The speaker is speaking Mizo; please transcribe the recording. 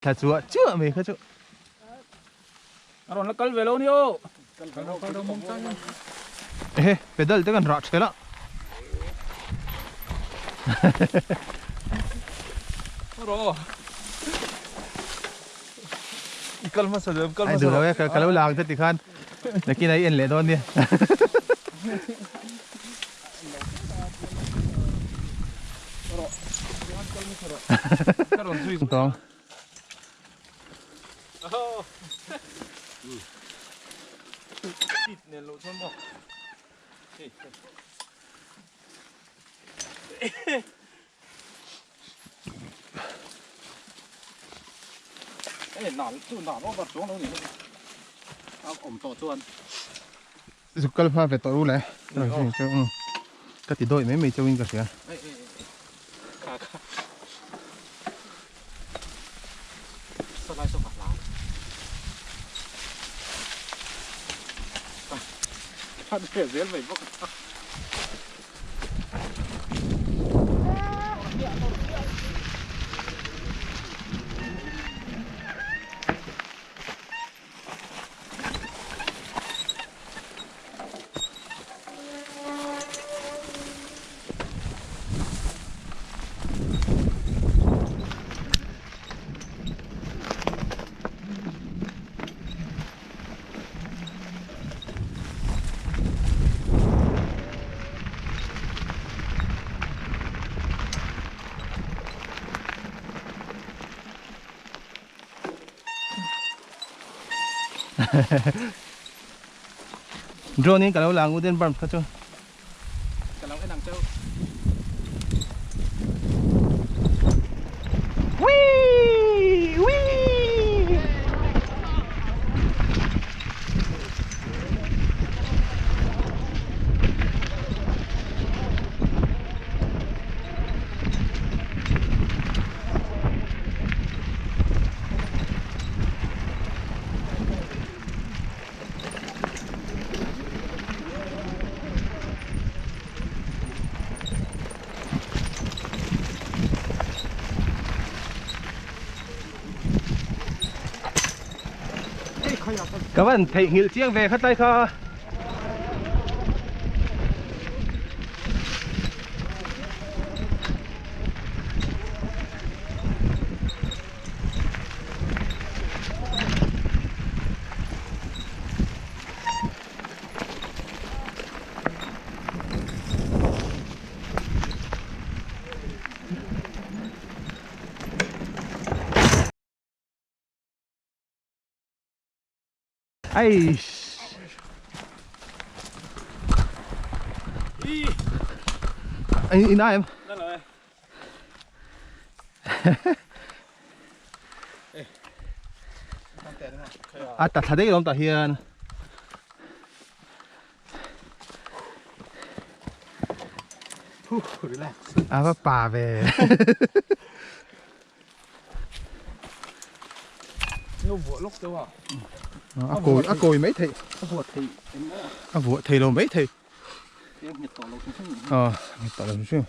Thla chuah chuah mai kha chu. A rawn la kal ve lo ni aw. Ehe, pedal te kan rah ṭhel a. I kal hmasa lo em kal Ai hmasa duh lo e, ka lo lang te tikhan nakin a i en leh dawn nia. Tawng. Zuk kal hma ve tawh ru le. Ka ti dawih mai mai chauhin ka hria. Drone in ka lo lang u den barm kha chu. Ka lo en ang cheu. Whee! Whee! Ka van theihnghilh chiang ve khat lai kha. Eish. In ai em? A ta thla daih lawm tah hian. A va pa ve. Nó vuah lawk deuh a. A kawi a kawi mai thei. A vuah thei em maw? A vuah thei lo mai thei. Nghet tawh lo hrim hrim. Ờ, nghet tawh lo hrim hrim.